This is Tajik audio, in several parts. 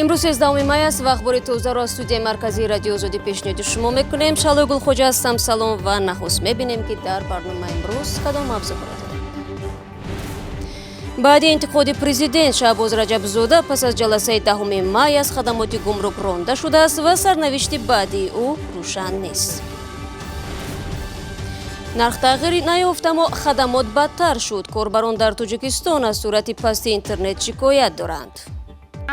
Имрӯз 13 май аст ва ахбори тозаро аз студияи марказии Радиои Озодӣ пешниҳоди шумо мекунем. Шаҳлои Гулхоҷа ҳастам. Салом. Ва нахуст мебинем, ки дар барномаи имрӯз кадом мавзӯъҳоро дорем. Баъди интиқоди президент, Шаҳбоз Раҷабзода пас аз ҷаласаи 10 май аз хадамоти гумрук ронда шудааст ва сарнавишти баъдии ӯ рӯшан нест. Нарх тағйир наёфт, аммо хадамот бадтар шуд. Корбарон дар Тоҷикистон аз суръати пасти интернет шикоят доранд.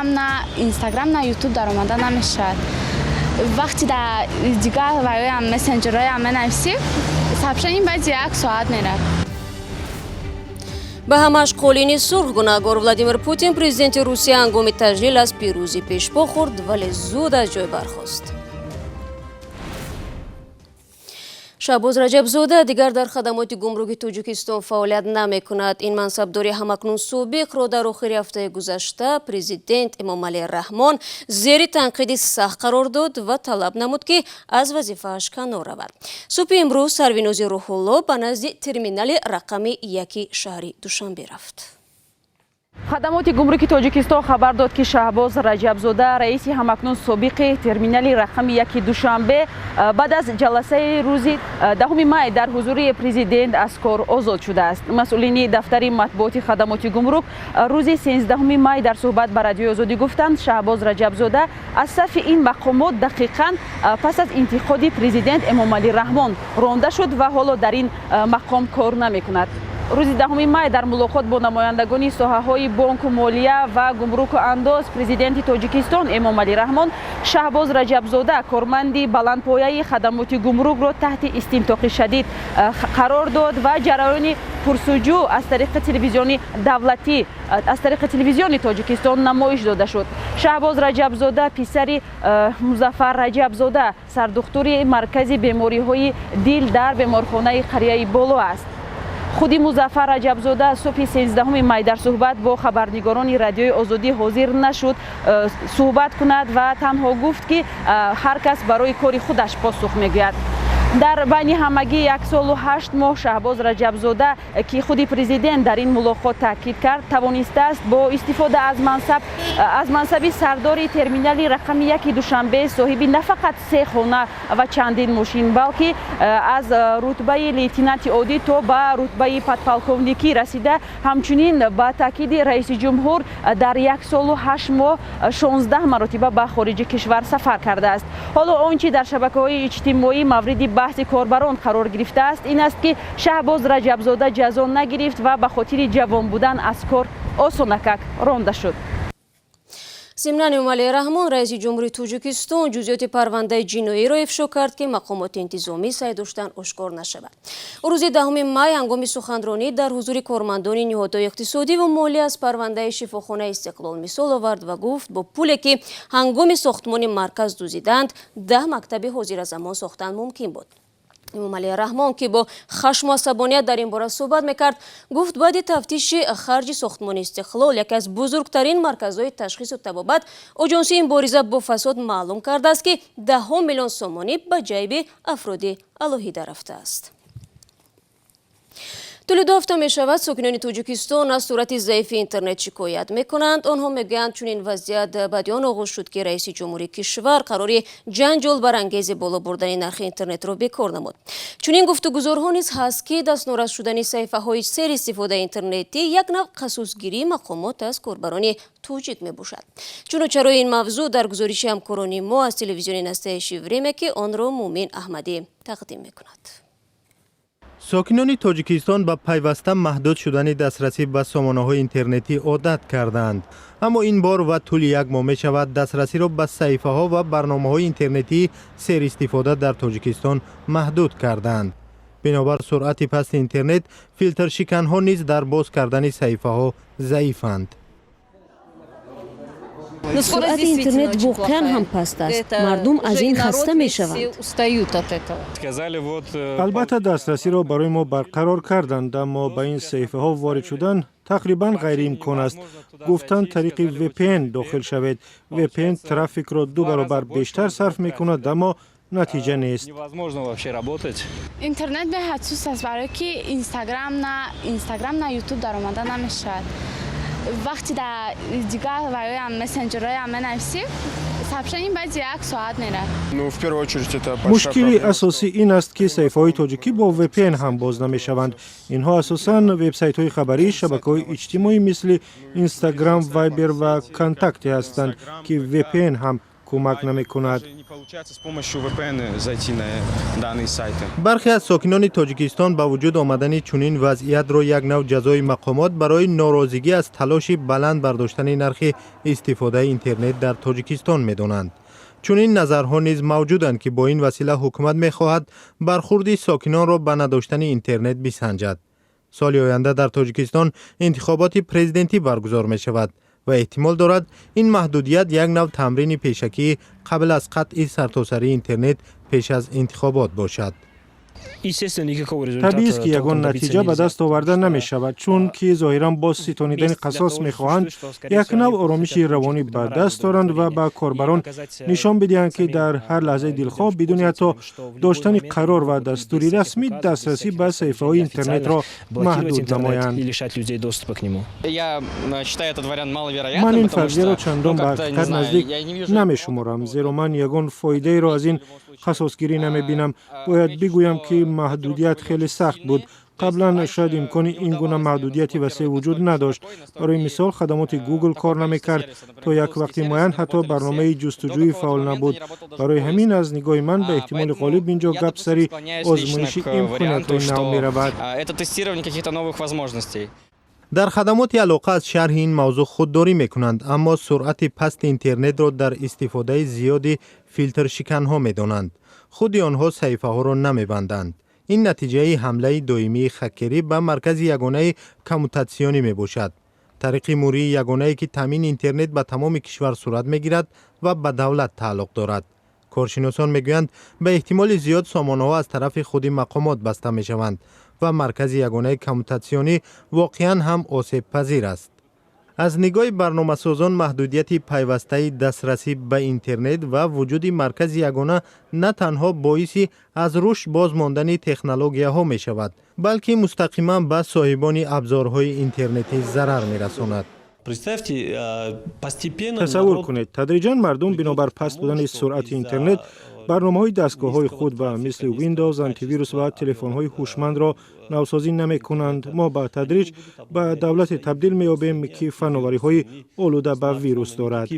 На Инстаграм, на Ютуб даромада намешавад. Вақте дар дигар ваёям, мессенҷерҳоям менависӣ, сообщение баъди як соат меравад. Ба ҳамаш қолини сурх гунаҳгор. Владимир Путин, президенти Русия, ҳангоми таҷлил аз пирӯзӣ пешпо хӯрд, вале зуд аз ҷой бархост. Шаҳбоз Раҷабзода дигар дар хадамоти гумруки Тоҷикистон фаъолият намекунад. Ин мансабдори ҳамакнун собиқро дар охири ҳафтаи гузашта президент Эмомалӣ Раҳмон зери танқиди сахт қарор дод ва талаб намуд, ки аз вазифааш канор равад. Субҳи имрӯз Сарвинози Рӯҳулло ба назди терминали рақами яки шаҳри Душанбе рафт. Хадамоти гумруки Тоҷикистон хабар дод, ки Шаҳбоз Раҷабзода, раиси ҳамакнун собиқи терминали рақами яки Душанбе, баъд аз ҷаласаи рӯзи 10 май дар ҳузури президент аз кор озод шудааст. Масъулини дафтари матбуоти хадамоти гумрук рӯзи 13 май дар суҳбат ба Радиои Озодӣ гуфтанд, Шаҳбоз Раҷабзода аз сафи ин мақомот дақиқан пас аз интиқоди президент Эмомалӣ Раҳмон ронда шуд ва ҳоло дар ин мақом кор намекунад. Рӯзи 10 май дар мулоқот бо намояндагони соҳаҳои бонку молия ва гумруку андоз президенти Тоҷикистон Эмомалӣ Раҳмон Шаҳбоз Раҷабзода, корманди баландпояи хадамоти гумрукро, таҳти истинтоқи шадид қарор дод ва ҷараёни пурсуҷӯ аз тариқи телевизиони давлатӣ, аз тариқи телевизиони Тоҷикистон намоиш дода шуд. Шаҳбоз Раҷабзода писари Музаффар Раҷабзода, сардухтури маркази бемориҳои дил дар беморхонаи Қарияи Боло аст. Худи Музаффар Раҷабзода субҳи 13 май дар суҳбат бо хабарнигорони Радиои Озодӣ ҳозир нашуд суҳбат кунад ва танҳо гуфт, ки ҳар кас барои кори худаш посух мегӯяд. Дар байни ҳамагӣ 1 солу 8 моҳ Шаҳбоз Раҷабзода, ки худи президент дар ин мулоқот таъкид кард, тавонистааст бо истифода аз мансаб, аз мансаби сардори терминали рақами яки Душанбе, соҳиби на фақат се хона ва чандин мошин, балки аз рутбаи лейтенанти оддӣ то ба рутбаи подполковникӣ расида, ҳамчунин, ба таъкиди раиси ҷумҳур, дар 1 солу 8 моҳ 16 маротиба ба хориҷи кишвар сафар кардааст. Ҳоло он чи дар шабакаҳои иҷтимоӣ мавриди баҳси корбарон қарор гирифтааст, ин аст, ки Шаҳбоз Раҷабзода ҷазо нагирифт ва ба хотири ҷавон будан аз кор осонакак ронда шуд. Зимнан, Эмомалӣ Раҳмон, раиси ҷумҳури Тоҷикистон, ҷузъиёти парвандаи ҷиноиро ифшо кард, ки мақомоти интизомӣ саъй доштанд ошкор нашавад. Рӯзи 10 май ҳангоми суханронӣ дар ҳузури кормандони ниҳодҳои иқтисодӣ ва молӣ аз парвандаи шифохонаи Истиқлол мисол овард ва гуфт, бо пуле ки ҳангоми сохтмони марказ дузиданд, 10 мактаби ҳозиразамон сохтан мумкин буд. Эмомалӣ Раҳмон, ки бо хашму асабоният дар ин бора суҳбат мекард, гуфт, баъди тафтиши харҷи сохтмони Истиқлол, яке аз бузургтарин марказҳои ташхису табобат, Оҷонсии мубориза бо фасод маълум кардааст, ки даҳҳо миллион сомонӣ ба ҷайби афроди алоҳида рафтааст. Тӯли 2 ҳафта мешавад, сокинони Тоҷикистон аз суръати заифи интернет шикоят мекунанд. Онҳо мегӯянд, чунин вазъият баъди он оғоз шуд, ки раиси ҷумҳури кишвар қарори ҷанҷолбарангези боло бурдани нархи интернетро бекор намуд. Чунин гуфтугузорҳо низ ҳаст, ки дастнорас шудани саҳифаҳои серистифодаи интернетӣ як нав қасосгирии мақомот аз корбарони тоҷик мебошад. Чуну чарои ин мавзӯъ дар гузориши ҳамкорони мо аз телевизиони «Настоящее время», ки онро Муъмин Аҳмадӣ тақдим мекунад. Сокинони Тоҷикистон ба пайваста маҳдуд шудани дастрасӣ ба сомонаҳои интернетӣ одат кардаанд, аммо ин бор ва тӯли як моҳ мешавад, дастрасиро ба саҳифаҳо ва барномаҳои интернетии серистифода дар Тоҷикистон маҳдуд кардаанд. Бинобар суръати пасти интернет, филтршиканҳо низ дар боз кардани саҳифаҳо заифанд. Суръати интернет воқеан ҳам паст аст. Мардум аз ин хаста мешаванд. Албатта, дастрасиро барои мо барқарор карданд, аммо ба ин саҳифаҳо ворид шудан тақрибан ғайриимкон аст. Гуфтанд, тариқи VPN дохил шавед. VPN трафикро ду баробар бештар сарф мекунад, аммо натиҷа нест. Интернет беҳад суст аст, барое ки Инстаграм, на Инстаграм, на Ютуб даромада намешавад. Вақти дар дигар ваёям, мессенҷерҳоям менависӣ, сообщение баъди як соат мерад. Ну, в первую очередь, это большая Мушкили проблема. асосӣ ин аст, ки саҳифаҳои тоҷикӣ бо VPN ҳам боз намешаванд. Инҳо асосан вебсайтҳои хабарӣ, шабакаҳои иҷтимоӣ мисли Инстаграм, Вайбер ва Контакте ҳастанд, ки VPN ҳам кӯмак намекунад. Даже не получается с помощью VPN зайти на данные сайты. Бархе аз сокинони Тоҷикистон ба вуҷуд омадани чунин вазъиятро як нав ҷазои мақомот барои норозигӣ аз талоши баланд бардоштани нархи истифодаи интернет дар Тоҷикистон медонанд. Чунин назарҳо низ мавҷуданд, ки бо ин васила ҳукумат мехоҳад бархурди сокинонро ба надоштани интернет бисанҷад. Соли оянда дар Тоҷикистон интихоботи президентӣ баргузор мешавад ва эҳтимол дорад, ин маҳдудият як нав тамрини пешакӣ қабл аз қатъи сартосарии интернет пеш аз интихобот бошад. Табиист, ки ягон натиҷа ба даст оварда намешавад, чун ки зоҳиран бо ситонидани қасос мехоҳанд як нав оромиши равонӣ ба даст оранд ва ба корбарон нишон бидиҳанд, ки дар ҳар лаҳзаи дилхоҳ, бидуни ҳатто доштани қарор ва дастури расмӣ, дастрасӣ ба саҳифаҳои интернетро маҳдуд намоянд. Ман ин фарзияро чандон ба ҳақиқат наздик намешуморам, зеро ман ягон фоидаеро аз ин қасосгирӣ намебинам. Бояд бигӯям, ки маҳдудият хеле сахт буд. Қаблан шояд имкони ин гуна маҳдудияти васеъ вуҷуд надошт. Барои мисол, хадамоти Гугл кор намекард, то як вақти муайян ҳатто барномаи ҷустуҷӯӣ фаъол набуд. Барои ҳамин, аз нигоҳи ман, ба эҳтимоли ғолиб ин ҷо гап сари озмоиши имкониятҳои нав меравад. Дар хадамоти алоқа аз шарҳи ин мавзӯъ худдорӣ мекунанд, аммо суръати пасти интернетро дар истифодаи зиёди филтршиканҳо медонанд. Худи онҳо саҳифаҳоро намебанданд. Ин натиҷаи ҳамлаи доимии хакерӣ ба маркази ягонаи коммутатсионӣ мебошад, тариқи мурии ягонае, ки таъмини интернет ба тамоми кишвар сурат мегирад ва ба давлат тааллуқ дорад. Коршиносон мегӯянд, ба эҳтимоли зиёд сомонаҳо аз тарафи худи мақомот баста мешаванд ва маркази ягонаи коммутатсионӣ воқеан ҳам осебпазир аст. Аз нигоҳи барномасозон, маҳдудияти пайвастаи дастрасӣ ба интернет ва вуҷуди маркази ягона на танҳо боиси аз рушд боз мондани технологияҳо мешавад, балки мустақиман ба соҳибони абзорҳои интернетӣ зарар мерасонад. Тасаввур кунед, тадриҷан мардум бинобар паст будани суръати интернет барномаҳои дастгоҳҳои худ ба мисли Windows, антивирус ва телефонҳои ҳушмандро навсозӣ намекунанд. Мо ба тадриҷ ба давлате табдил меёбем, ки фановариҳои олуда ба вирус дорад.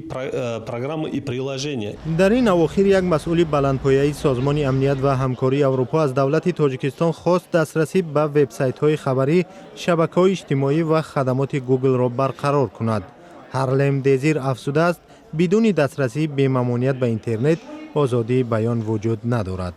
Дар ин авохир як масъули баландпояи Созмони амният ва ҳамкории Аврупо аз давлати Тоҷикистон хост дастрасӣ ба вебсайтҳои хабарӣ, шабакаҳои иҷтимоӣ ва хадамоти Гуглро барқарор кунад. Ҳарлем Дезир афзудааст, бидуни дастрасии бемамоният ба интернет озодии баён вуҷуд надорад.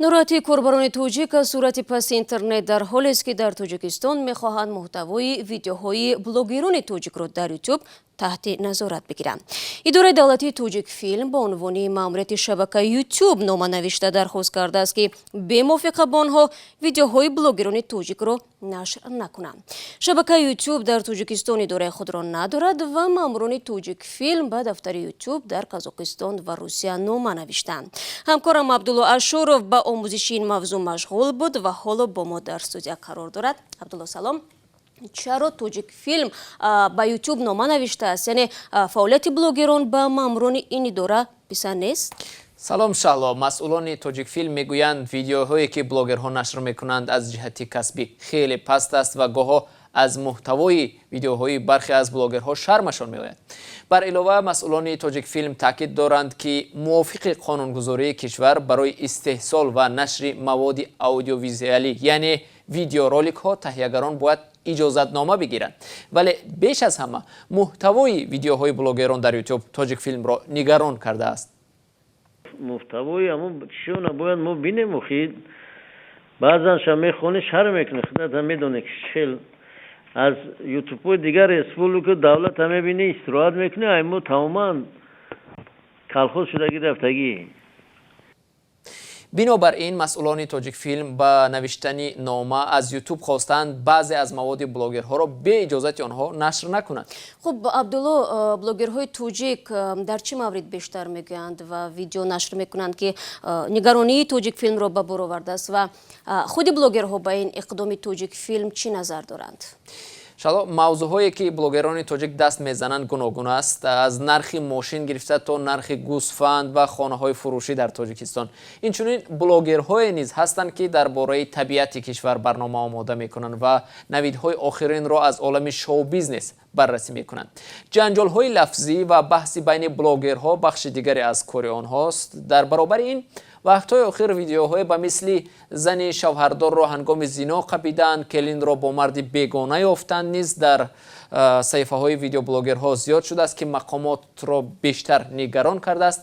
Нороҳатии корбарони тоҷик аз суръати пасти интернет дар ҳолест, ки дар Тоҷикистон мехоҳанд муҳтавои видеоҳои блогерони тоҷикро дар Ютуб таҳти назорат бигиранд. Идораи давлатии Тоҷикфилм ба унвони маъмурияти шабакаи Ютуб нома навишта дархост кардааст, ки бемувофиқа бо онҳо видеоҳои блогерони тоҷикро нашр накунанд. Шабакаи Ютуб дар Тоҷикистон идораи худро надорад ва маъмурони Тоҷикфилм ба дафтари Ютуб дар Қазоқистон ва Русия нома навиштанд. Ҳамкорам Абдулло Ашуров ба омӯзиши ин мавзӯъ машғул буд ва ҳоло бо мо дар студия қарор дорад. Абдулло, салом. Чаро Тоҷикфилм ба Ютуб нома навиштааст? Яъне фаъолияти блогерон ба маъмурони ин идора писанд нест? Салом, Шаҳло. Масъулони Тоҷикфилм мегӯянд, видеоҳое, ки блогерҳо нашр мекунанд, аз ҷиҳати касбӣ хеле паст аст ва гоҳо аз муҳтавои видеоҳои бархе аз блогерҳо шармашон меояд. Бар илова, масъулони Тоҷикфилм таъкид доранд, ки мувофиқи қонунгузории кишвар барои истеҳсол ва нашри маводи аудиовизуалӣ, яъне видеороликҳо, таҳиягарон бояд иҷозатнома бигиранд. Вале беш аз ҳама муҳтавои видеоҳои блогерон дар Ютуб Тоҷикфилмро нигарон кардааст. Муҳтавои ҳамон чиона бояд мо бинем. Охи, баъзан ша мехонӣ, шарм мекунӣ, худата медонӣ, ки хел аз ютубҳои дигар республика, давлата мебинӣ, истироҳат мекунӣ, ай мо тамоман колхоз шудагӣ рафтагӣ. Бинобар ин масъулони Тоҷикфилм ба навиштани нома аз Ютуб хостанд баъзе аз маводи блогерҳоро бе иҷозати онҳо нашр накунанд. Хуб, Абдулло, блогерҳои тоҷик дар чӣ маврид бештар мегӯянд ва видео нашр мекунанд, ки нигаронии Тоҷикфилмро ба бор овардааст, ва худи блогерҳо ба ин иқдоми Тоҷикфилм чӣ назар доранд? Шало, мавзӯъҳое ки блогерони тоҷик даст мезананд, гуногун аст: аз нархи мошин гирифта то нархи гӯсфанд ва хонаҳои фурӯшӣ дар Тоҷикистон. Инчунин блогерҳое низ ҳастанд, ки дар бораи табиати кишвар барнома омода мекунанд ва навидҳои охиринро аз олами шоу-бизнес баррасӣ мекунанд. Ҷанҷолҳои лафзӣ ва баҳси байни блогерҳо бахши дигаре аз кори онҳост. Дар баробари ин, вақтҳои охир видеоҳое ба мисли зани шавҳардорро ҳангоми зино қапиданд, келинро бо марди бегона ёфтанд низ дар саҳифаҳои видеоблогерҳо зиёд шудааст, ки мақомотро бештар нигарон кардааст.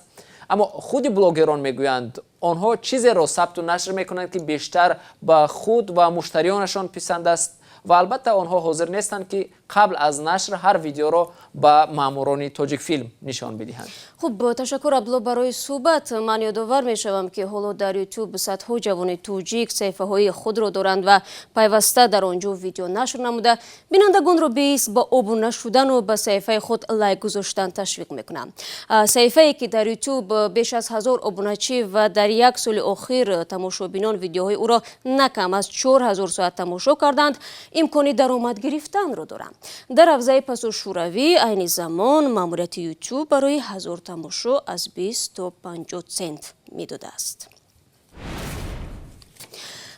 Аммо худи блогерон мегӯянд, онҳо чизеро сабту нашр мекунанд, ки бештар ба худ ва муштариёнашон писанд аст, ва албатта онҳо ҳозир нестанд, ки қабл аз нашр ҳар видеоро ба маъмурони Тоҷикфилм нишон бидиҳанд. Хуб, ташаккур, Абдулло, барои суҳбат. Ман ёдовар мешавам, ки ҳоло дар Ютуб садҳо ҷавони тоҷик саҳифаҳои худро доранд ва пайваста дар он ҷо видео нашр намуда, бинандагонро беист ба обуна шудану ба саҳифаи худ лайк гузоштан ташвиқ мекунанд. Саҳифае ки дар Ютуб беш аз 1000 обуначӣ ва дар як соли охир тамошобинон видеоҳои ӯро на кам аз 4000 соат тамошо карданд, имкони даромад гирифтанро доранд. Дар ҳавзаи пасошӯравӣ айни замон маъмурияти Ютуб барои 1000 тамошо аз 20 то 50 цент медодааст.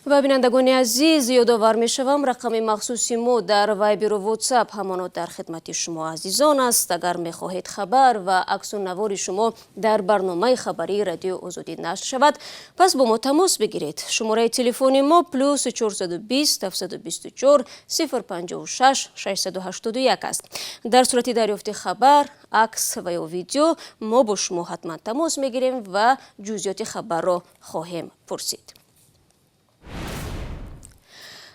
Ва бинандагони азиз, ёдовар мешавам, рақами махсуси мо дар Вайберу Ватсап ҳамоно дар хидмати шумо азизон аст. Агар мехоҳед хабар ва аксу навори шумо дар барномаи хабарии Радиои Озодӣ нашр шавад, пас бо мо тамос бигиред. Шумораи телефони мо +420 724 056 681 аст. Дар сурати дарёфти хабар, акс ва ё видео мо бо шумо ҳатман тамос мегирем ва ҷузъиёти хабарро хоҳем пурсид.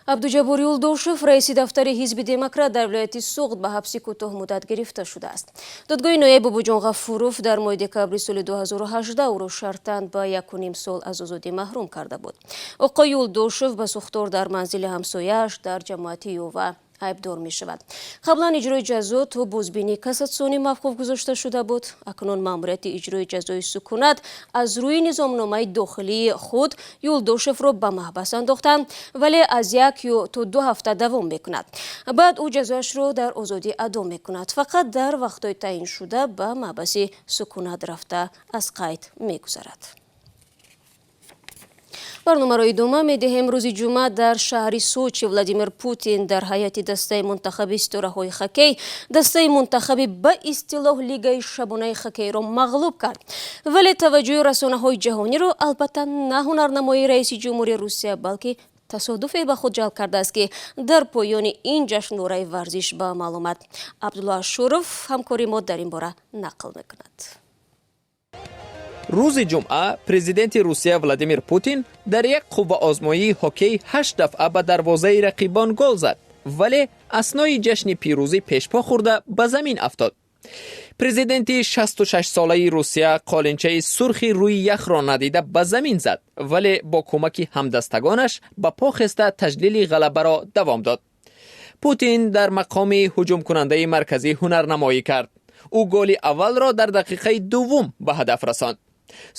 Абдуҷаббор Юлдошев, раиси дафтари Ҳизби Демократ дар вилояти Суғд, ба ҳабси кӯтоҳмуддат гирифта шудааст. Додгоҳи ноҳияи Бобоҷон Ғафуров дар моҳи декабри соли 2018 ӯро шартан ба 1,5 сол аз озодӣ маҳрум карда буд. Оқои Юлдошев ба сӯхтор дар манзили ҳамсояаш дар ҷамоати Ёва айбдор мешавад. Қаблан иҷрои ҷазо то бозбинии кассатсионӣ мавқуф гузошта шуда буд. Акнун маъмурияти иҷрои ҷазои сукунат аз рӯи низомномаи дохилии худ Юлдошевро ба маҳбас андохтанд, вале аз як ё то 2 ҳафта давом мекунад. Баъд ӯ ҷазояшро дар озодӣ адо мекунад, фақат дар вақтҳои таъиншуда ба маҳбаси сукунат рафта аз қайд мегузарад. Барномаро идома медиҳем. Рӯзи ҷумъа дар шаҳри Сочи Владимир Путин дар ҳайати дастаи мунтахаби ситораҳои хоккей дастаи мунтахаби ба истилоҳ лигаи шабонаи хоккейро мағлуб кард. Вале таваҷҷӯҳи расонаҳои ҷаҳониро албатта на ҳунарнамоии раиси ҷумҳури Русия, балки тасодуфе ба худ ҷалб кардааст, ки дар поёни ин ҷашнвораи варзиш ба амал омад. Абдулло Ашуров, ҳамкори мо, дар ин бора нақл мекунад. Рӯзи ҷумъа президенти Русия Владимир Путин дар як қувваозмоии хоккей ҳашт дафъа ба дарвозаи рақибон гол зад, вале аснои ҷашни пирӯзӣ пешпо хӯрда ба замин афтод. Президенти 66-солаи Русия қолинчаи сурхи рӯи яхро надида ба замин зад, вале бо кӯмаки ҳамдастагонаш ба по хеста таҷлили ғалабаро давом дод. Путин дар мақоми ҳуҷумкунандаи марказӣ ҳунарнамоӣ кард. Ӯ голи аввалро дар дақиқаи дуввум ба ҳадаф расонд.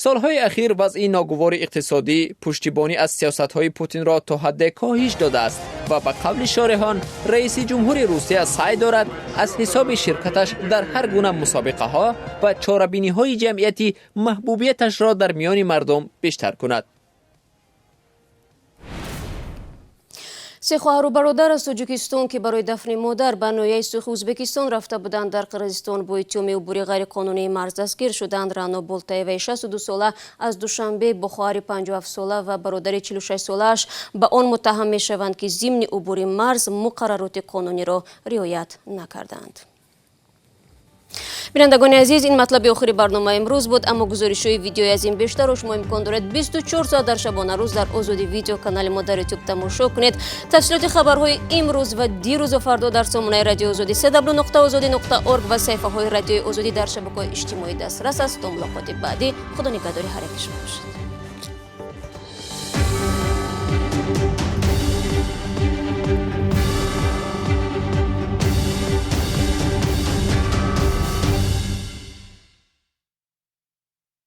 Солҳои ахир вазъи ногувори иқтисодӣ пуштибонӣ аз сиёсатҳои Путинро то ҳадде коҳиш додааст ва ба қавли шореҳон, раиси ҷумҳури Русия саъй дорад аз ҳисоби ширкаташ дар ҳар гуна мусобиқаҳо ва чорабиниҳои ҷамъиятӣ маҳбубияташро дар миёни мардум бештар кунад. Се хоҳару бародар аз Тоҷикистон, ки барои дафни модар ба ноҳияи Сухи Ӯзбекистон рафта буданд, дар Қирғизистон бо иттиҳоми убури ғайриқонунии марз дастгир шуданд. Рано Болтаеваи 62-сола аз Душанбе бо хоҳари 57-сола ва бародари 46-солааш ба он муттаҳам мешаванд, ки зимни убури марз муқаррароти қонуниро риоят накарданд. Бинандагони азиз, ин матлаби охири барномаи имрӯз буд, аммо гузоришҳои видеои аз ин бештарро шумо имкон доред 24 соат дар шабонарӯз дар Озодӣ Видео, канали мо дар Ютуб, тамошо кунед. Тафсилоти хабарҳои имрӯз ва дирӯзу фардо дар сомонаи Радиои Озодӣ cw.ozodi.org ва саҳифаҳои Радиои Озодӣ дар шабакаҳои иҷтимоӣ дастрас аст. То мулоқоти баъдӣ, худо нигаҳдори ҳар яки шумо бошад.